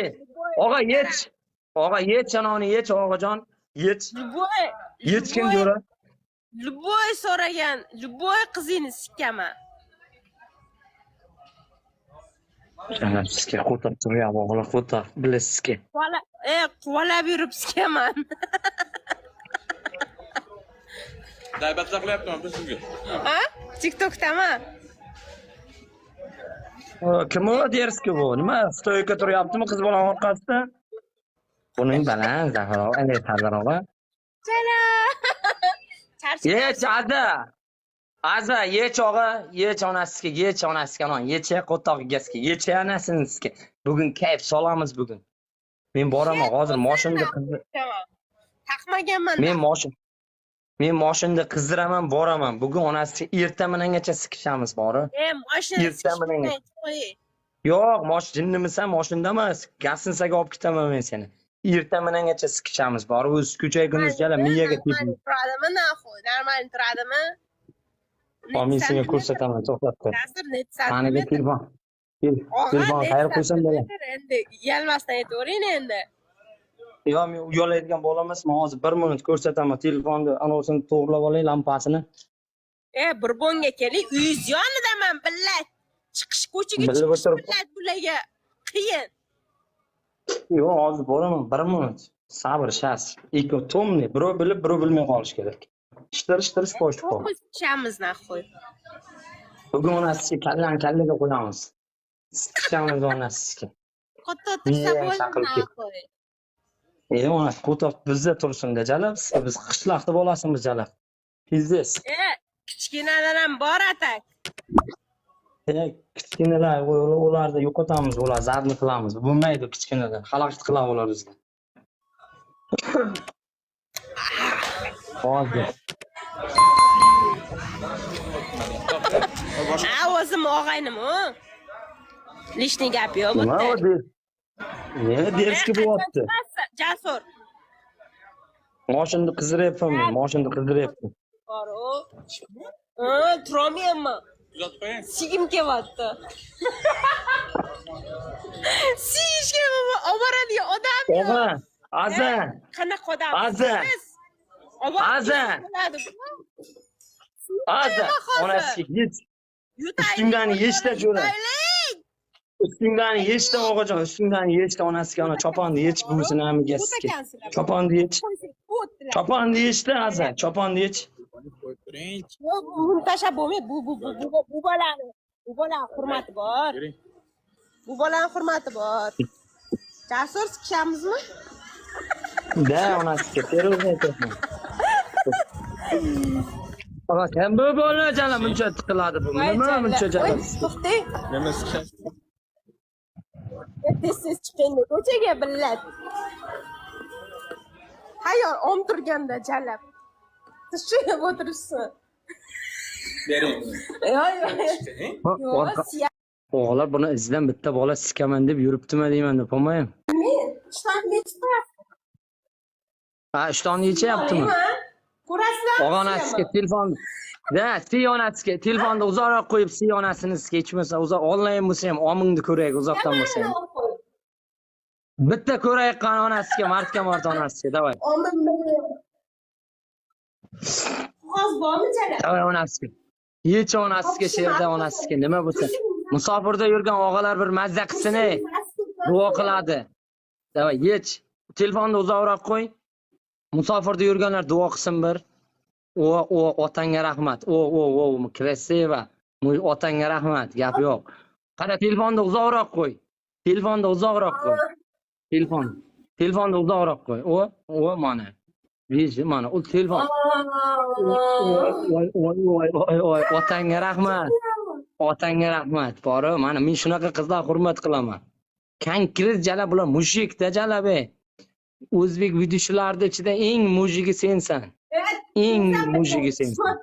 Ey, og'a yech. Og'a yech anoni yech og'ajon. Yech. Любой, Yechgin любой, jo'ra. Любой so'ragan, любой qizingni sikkaman. Sizga qo'taq turyapti o'g'li qo'taq bilasizki. Quvala, quvalab yurib sikaman. Daybatla qilyapman biz sizga. Ha? TikTokdami? Kim u derski bu? Nima stoyka turyaptimi qiz bola orqasida? Buning baland Zafar og'a, ey Sardor og'a. Chala. Charchagan. Yech Aza. Aza yech og'a, yech onasiga, yech onasiga anon, yech qo'toq egasiga, yech onasiniga. Bugun kayf solamiz bugun. Men boraman hozir moshinda qizni Tamam. Taqmaganman. Men moshinda qizdiraman, boraman. Bugun onasi erta bilangacha sikishamiz bori. Mashina Erta bilan. Yo'q, jinnimisan, moshinda emas. Gasinsaga olib ketaman men seni. Erta bilangacha sikishamiz bori. O'z ko'cha kunduz jala miyaga Normal tepib. turadimi naxuy? Normal turadimi? Hop, men senga ko'rsataman, to'xtab tur. Hozir necha Maniga santimetr? telefon. Og'a, Telefon necha qayerga qo'ysam bo'ladi? santimetr? Endi uyalmasdan aytavering endi. Yo'q, men uyaladigan bola emasman. Hozir 1 minut ko'rsataman. Telefonni anovisini to'g'rilab olay, lampasini. Burbonga keling, uyingiz yonidaman, billat. Chiqish ko'chaga Bilib chiqish o'tirib- billat bularga qiyin. Yo'q, hozir boraman, 1 minut. Sabr, shas. Ikki tomni, birov bilib, birov bilmay qolish kerak. Ishtir, ishtir, bosh qo'y. Qo'yishamiz naxuy. Bugun onasiga kallani kallaga qo'yamiz. Sikishamiz onasiga. Qo'tta o'tirsa Miyang bo'ldi chaqilib ketdi. naxuy. Onasi qo'toq bizda tursin-da jalab, biz qishloqni bolasimiz jalab. Pizdes. Kichkinalar ham bor atak. Kichkinalar ularni yo'qotamiz, ular zarni qilamiz. Bo'lmaydi kichkinalar. Xalaqit qiladi ular bizga. Hozir. Ha, o'zim og'aynim u. Lishni gap yo'q bu Nima yerda. u Ne derski bo'lyapti? Jasur. Moshinni qizdiryapman men, moshinni qizdiryapman. Bor u. Ha, turolmayapman. Tuzatib qo'ying. Sigim kelyapti. Sigishga olib boradigan odam yo'q. Og'a, Aza, Qanaqa odam? Aza. Siz? Olib Aza. bo'ladi. Aza, hozir. onasiga yech. Yutaylik, Ustingdan yechda jo'ra. yutaylik. Ustingdan yechda og'ajon, ustingdan yechda onasiga ona choponni yech buvisini amigasiga. O'takansizlar. Choponni yech. O'tdilar. Choponni yechda Aza, choponni yech. Qo'yib turing. Yo'q, buni tashlab bo'lmaydi. Bu bolani hurmati bor. Bering. Bu bolani hurmati bor. Jasur sikishamizmi? Da onasiga terrorni aytyapman. Og'a, kim bu bola jala buncha tiqiladi bu? Nima buncha jala? Voy, to'xtang. Nima sikishasiz? Tez-tez chiqing ko'chaga billat. Hayol om turganda jalab. Siz shunday o'tiribsiz. Bering. Yo'q, yo'q. Yo'q, Orqa o'g'lar buni izidan bitta bola sikaman deb yuribdimi deyman deb qo'ymayim. Ishtonni yechib Ha, ishtonni yechyaptimi? Ko'rasizlar. Og'a onasiga telefon. Da, siy onasiga telefonni uzoqroq qo'yib siy onasini sizga hech uzoq onlayn bo'lsa ham omingni ko'raylik uzoqdan bo'lsa ham. Bitta ko'raylik qani onasiga, martga mart onasiga, davay. Omim Qog'oz bormi jalab? Davay onasiga. Yech onasiga sherda onasiga nima bo'lsa. Musofirda yurgan og'alar bir mazza qilsin ey. Duo qiladi. Davay yech. Telefonni uzoqroq qo'y. Musofirda yurganlar duo qilsin bir. O o otangga rahmat. O o o krasiva. Otangga rahmat, gap yo'q. Qara telefonni uzoqroq qo'y. Telefonni uzoqroq qo'y. Telefon. Telefonni uzoqroq qo'y. O o mana. Vij mana u telefon. Voy voy voy voy voy otangga rahmat. Otangga rahmat. Bori, mana men shunaqa qizlar hurmat qilaman. Konkret jala bular mujikda jalab ey. O'zbek videochilarning ichida eng mujigi sensan. Eng mujigi sensan.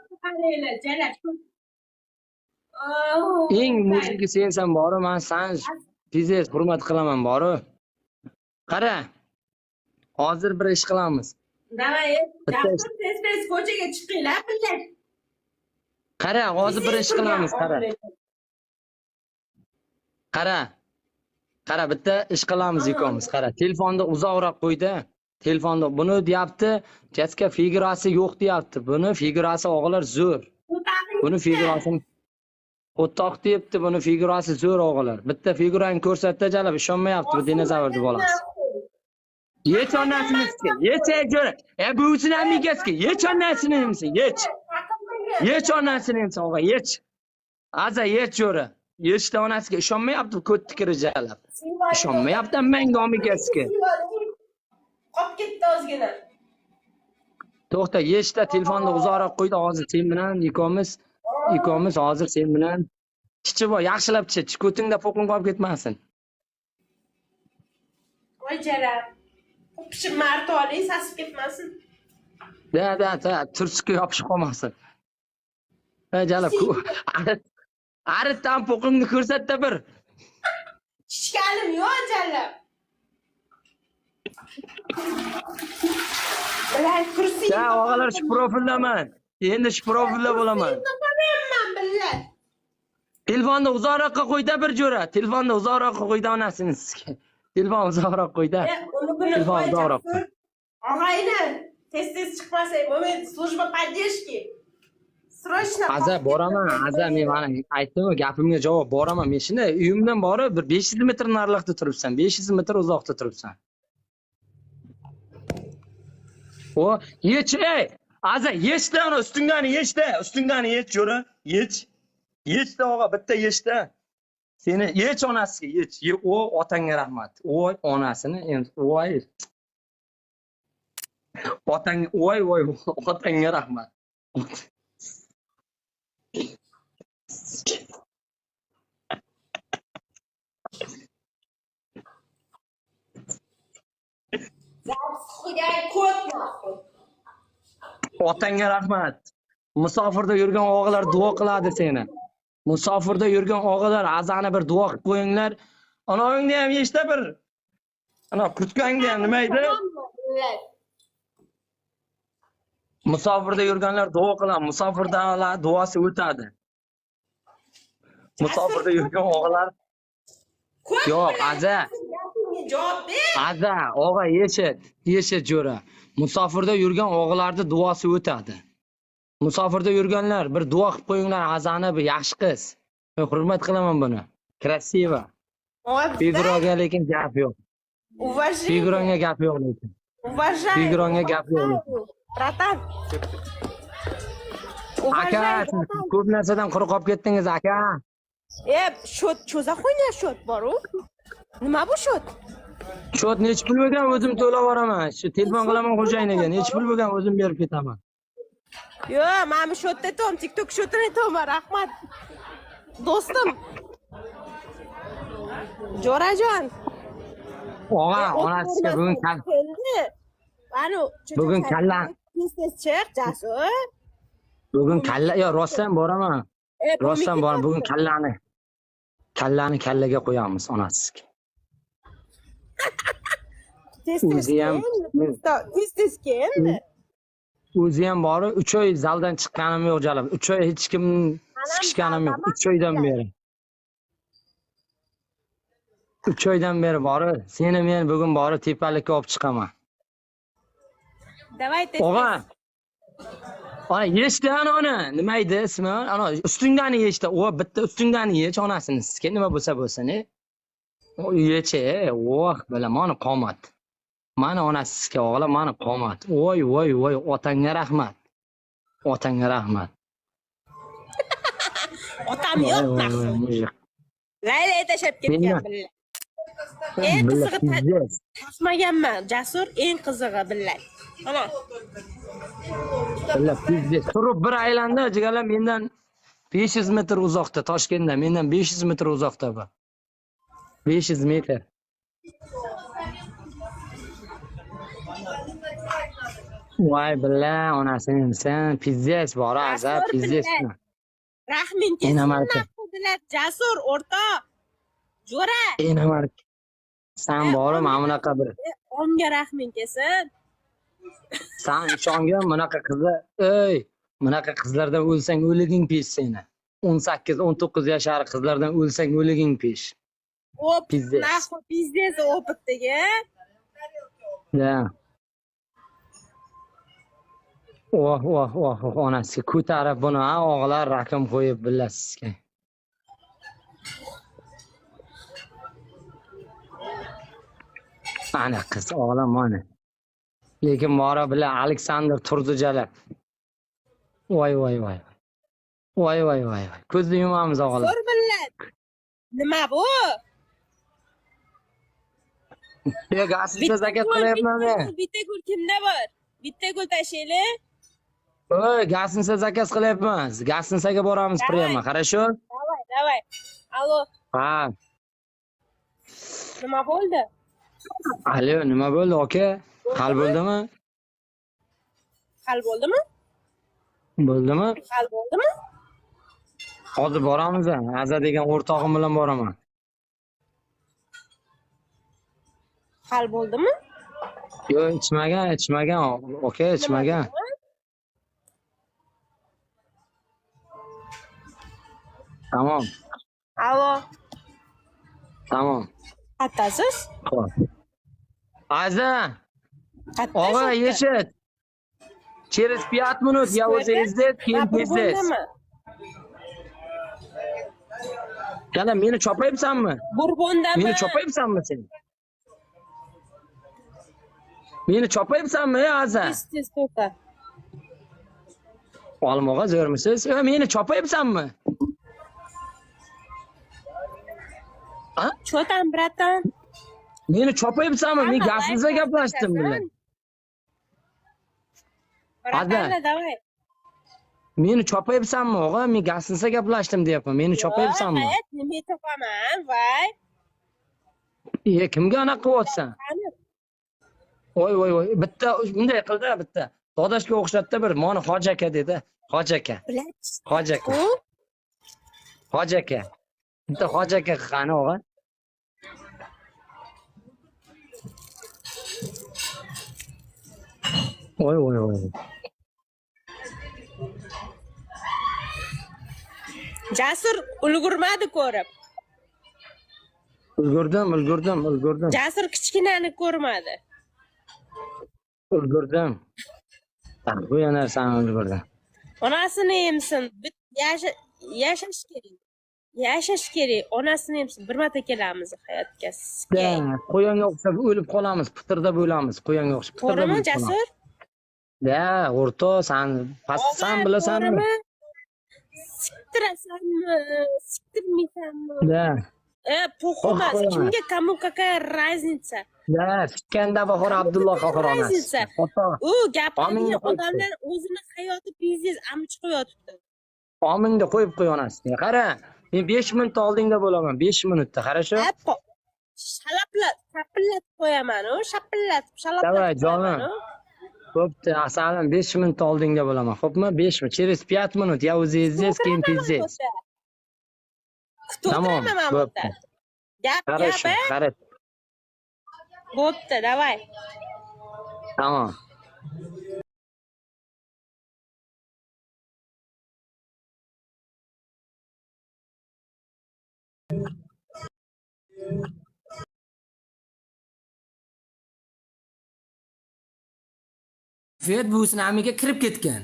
Eng mujigi sensan bori, man san pizdes hurmat qilaman bori. Qara. Hozir bir ish qilamiz. Davay, Bitta ish. tez tez ko'chaga chiqinglar, billah. Qara, hozir bir ish qilamiz, qara. Qara. Qara, bitta ish qilamiz ikkovimiz. Qara, telefonni uzoqroq qo'yda. Telefonda buni deyapti, Jaska figurasi yo'q deyapti. Buni figurasi o'g'illar zo'r. Buni figurasini o'toq deyapti, buni figurasi zo'r o'g'illar. Bitta figurani ko'rsatdi, jalab ishonmayapti bu dinozavrni bolasi. Yech onasini sizga, yech ey jo'ra. E buvisini ham egasiga, yech onasini emsin, yech. Yech onasini emsin og'a, yech. Aza yech jo'ra. Yechda onasiga ishonmayapti, ko't tikiri jalab. Ishonmayapti menga omigasiga. Qolib ketdi ozgina. To'xta, yechda telefonni uzoqroq qo'ydi, hozir sen bilan ikkovimiz hozir sen bilan chichib ol, yaxshilab chich, ko'tingda po'qing qolib ketmasin. Voy jalab. Pishib marta oling, sasib ketmasin. Da, da, da, tursiqqa yopishib qolmasin. Ey jalab, aritdan po'qingni ko'rsatda bir. Chichganim yo'q jalab. Bilan kursi. Ya og'alar shu profildaman. Endi shu profilda bo'laman. Topamayapman billah. Telefonni uzoqroqqa qo'yda bir jo'ra. Telefonni uzoqroqqa qo'yda onasini sizga. Telefon uzoqroq qo'yda. Uni buni Telefon uzoqroq. Og'ayni, tez-tez chiqmasak bo'lmaydi. Служба поддержки. Срочно. Aza boraman, Aza men mana aytdim-ku, gapimga javob boraman. Men shunda uyimdan borib bir 500 metr nariroqda turibsan, 500 metr uzoqda turibsan. O, yech ey! Aza yechda uni ustingdani yechda, ustingdani yech jo'ra, yech. Yechda og'a, bitta yechda. Seni yech onasiga, yech. O otangga rahmat. Voy onasini endi voy. Otang voy voy otangga rahmat. Otangga rahmat. Musofirda yurgan og'alar duo qiladi seni. Musofirda yurgan og'alar azani bir duo qilib qo'yinglar. Onangni ham yechda bir. Ana kurtkangni ham nima edi? Musofirda yurganlar duo qiladi. Musofirdalar duosi o'tadi. Musofirda yurgan og'alar yo'q, aza. Javob ber. Aza, og'a yeshit, yeshit jo'ra. Musofirda yurgan og'alarning duosi o'tadi. Musofirda yurganlar bir duo qilib qo'yinglar, azani bir yaxshi qiz. Men hurmat qilaman buni. Krasiva. Figuronga lekin gap yo'q. Уважение. Figuronga gap yo'q lekin. Уважаю. Figuronga gap yo'q. Братан. Aka, siz ko'p narsadan quruq qolib ketdingiz, aka. E, shot, что за хуйня shot bor-u? Nima bu shot? Shot nechi pul bo'lgan o'zim to'lab boraman. Shu telefon qilaman xo'jayiniga, nechi pul bo'lgan o'zim berib ketaman. Yo'q, mana bu shotda aytyapman, TikTok shotini aytyapman, rahmat. Do'stim. Jo'rajon. Og'a, onasiga bugun keldi. Anu, bugun kalla. Tez-tez chiq, Jasur. Bugun kalla, yo, rostdan boraman. Rostdan boraman, bugun kallani. Kallani kallaga qo'yamiz onasiga. Tez-tez tez-tez keldi. O'zi ham borib 3 oy zaldan chiqqanim yo'q jalab. 3 oy hech kim sikishganim yo'q. 3 oydan beri. 3 oydan beri borib, seni men bugun borib tepalikka olib chiqaman. Давай tez. Og'a. Ana yechdi ana ona. Nima edi ismi? Ana ustingdani yechdi. O bitta ustingdani yech onasini sizga nima bo'lsa bo'lsin. O yech, voh, bilaman mana qomat. Mana onasi sizga o'g'lim, mana qomat. Voy voy voy, otangga rahmat. Otangga rahmat. Otam yo'q naqsi. Layla tashlab ketgan billah. Eng qizig'i tashmaganman, Jasur, eng qizig'i billah. Ana. Billah, pizdes. Turib bir aylandi, jigarlar mendan 500 metr uzoqda, Toshkentda, mendan 500 metr uzoqda bu. 500 metr. Voy billah, onasini sen pizdes bor, aza pizdes. Rahmin kelsin. Jasur, o'rtoq. Jo'ra. Enamar. Sen borib mana bunaqa bir. Omga rahmin kelsin. Sen ishongan bunaqa qizlar, ey, bunaqa qizlardan o'lsang o'liging pesh seni. 18, 19 yashar qizlardan o'lsang o'liging pesh. Опыт, Пиздец. Нахуй, пиздец, опыт degan. Да. Oh, oh, oh, oh, onasi ko'tarib buni, ha, og'alar rakam qo'yib bilasizki. Ana qiz, o'g'lim mana. Lekin bora bilan Aleksandr turdi jalab. Voy, voy, voy. Voy, voy, voy, voy. Ko'zni yumamiz o'g'lim. Ko'r millat. Nima bu? Yo, gazeta zakaz qilyapman men. Bitta gul kimda bor? Bitta gul tashlaylik. Oy, gazeta zakaz qilyapmiz. Gazetaga boramiz prямо, хорошо? Давай, давай. Allo, Ha. nima bo'ldi? Alo, nima bo'ldi, aka? Hal bo'ldimi? Hal bo'ldimi? Bo'ldimi? Hal bo'ldimi? Hozir boramiz, Aza degan o'rtog'im bilan boraman. Hal bo'ldimi? Yo'q, ichmagan, ichmagan, aka, ichmagan. Tamom, Allo, tamom. qattasiz? Xo'p. Aza, Qatta og'a, shu yerda? eshit. Через 5 минут я уже здесь, keyin Ha, пиздец. Burbondami? Yana meni chopayapsanmi? Burbondami? Meni chopayapsanmi sen? Meni chopayapsanmi, ey Aza? Tez tez to'xta. Olim og'a, zo'rmisiz? Ey, meni chopayapsanmi? A? Чё там, братан? Meni chopayapsanmi? Men Hamma gazingizda layk gaplashdim bilan. Братан, давай. Meni chopayapsanmi, og'a? Men gazingizda gaplashdim deyapman. Meni chopayapsanmi? Yo'q, nima topaman, voy. E, kimga anaqa qilyapsan? Qani? Voy, voy, voy. Bitta bunday qildi, bitta. Dodashga o'xshatdi bir, moni hoji aka dedi. Hoji aka. Блядь. Hoji aka. U Hoji aka. Bitta hoji aka qani, og'a? Voy, voy, voy. Jasur ulgurmadi ko'rib. Ulgurdim, ulgurdim, ulgurdim. Jasur kichkinani ko'rmadi. Ulgurdim. Bu narsani ulgurdim. Onasini emsin. Yashash kerak. Yashash kerak. Onasini emsin. Bir marta kelamiz hayotga. Da, qo'yonga o'xshab o'lib qolamiz, pitirda bo'lamiz, qo'yonga o'xshab pitirda To'g'rimi, bo'lib qolamiz. Jasur? Da, o'rtoq, san pastsan bilasanmi? To'g'rimi? Siktirasanmi? Siktirmaysanmi? Da. E, похуй emas. Qo'yaman. Kimga кому какая разница? Da, sikkanda Bahor Abdulloh Qohir onasi. Разница. Qo'toq. U gapiradigan Omingni qo'yib qo'y. odamlar o'zini hayoti пиздец ami chiqib yotibdi. Omingni qo'yib qo'y onasiga. Qara, men 5 minut oldingda bo'laman, 5 minutda, хорошо? Shalaplat, shapillatib qo'yaman, u shapillatib, shalaplatib Давай, jonim. qo'yaman, u. Bo'pti, asalim 5 minut oldingda bo'laman. Xo'pmi? 5 minut. Через 5 minut я уже здесь, keyin пиздец. Kutib Tamom, o'tiraman mana bu bo'pti. yerda. Gap, gap, Хорошо, a? хорошо. Bo'pti, давай. Tamom. Kayfiyat buvisini amiga kirib ketgan.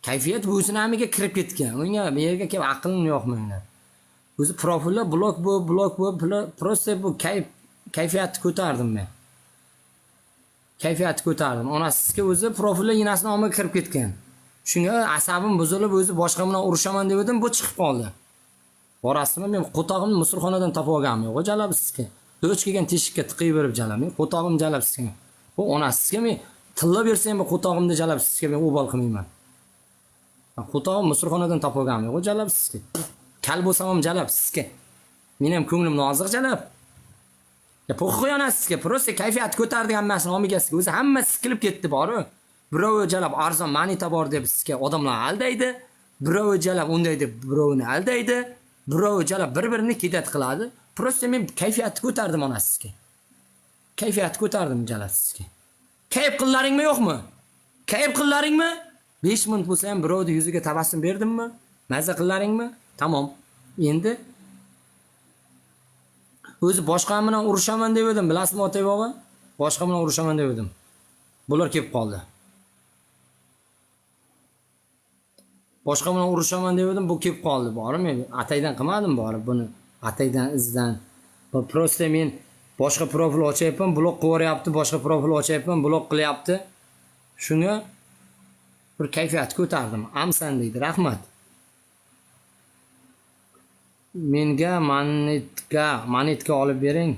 Kayfiyat buvisini amiga kirib ketgan. Unga bu yerga kelib aqlim yo'q menda. O'zi profillar blok bo'lib, blok bo'lib, просто bu kayfiyatni ko'tardim men. Kayfiyatni ko'tardim. Onasiga o'zi profillar enasini omiga kirib ketgan. Shunga asabim buzilib, o'zi boshqa bilan urushaman deb edim, bu chiqib qoldi. Borasizmi, men qo'tog'imni musulxonadan topib olganman yo'q, jalab sizga. Do'ch kelgan teshikka tiqib berib jalab. Men qo'tog'im jalab sizga. Bu onasizga men tilla bersam bu qo'tog'imni jalab sizga men o'bal qilmayman. Qo'tog'im musulxonadan topib olganman yo'q, jalab sizga. Kal bo'lsam ham jalab sizga. Men ham ko'nglim nozik jalab. Ya похуй onasizga, просто kayfiyat ko'tardi hammasini omigasiga. O'zi hamma sikilib ketdi boru. Birovi jalab arzon moneta bor deb sizga odamlar aldaydi. Birovi jalab unday deb birovini aldaydi. Birovi jalab bir-birini kedat qiladi. Просто men kayfiyatni ko'tardim onasizga. Kayfiyatni ko'tardim jalab sizga. Kayf qillaringmi yo'qmi? Kayf qillaringmi? 5 minut bo'lsa ham birovni yuziga tabassum berdimmi? Maza qillaringmi? Tamom. Endi O'zi boshqa bilan urushaman deb edim, bilasizmi Otay bobo? Boshqa bilan urushaman deb edim. Bular kelib qoldi. Boshqa bilan urushaman deb edim, bu kelib qoldi. Borib men ataydan qilmadim borib buni. Ataydan izdan. Bu Просто men boshqa profil ochyapman, blok qilyapti, boshqa profil ochyapman, blok qilyapti. Shunga bir kayfiyat ko'tardim. Amsan deydi, rahmat. Menga monetka olib bering.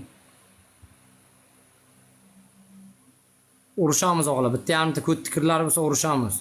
Urushamiz o'g'li, bitta yarimta ko't kirlari bo'lsa urushamiz.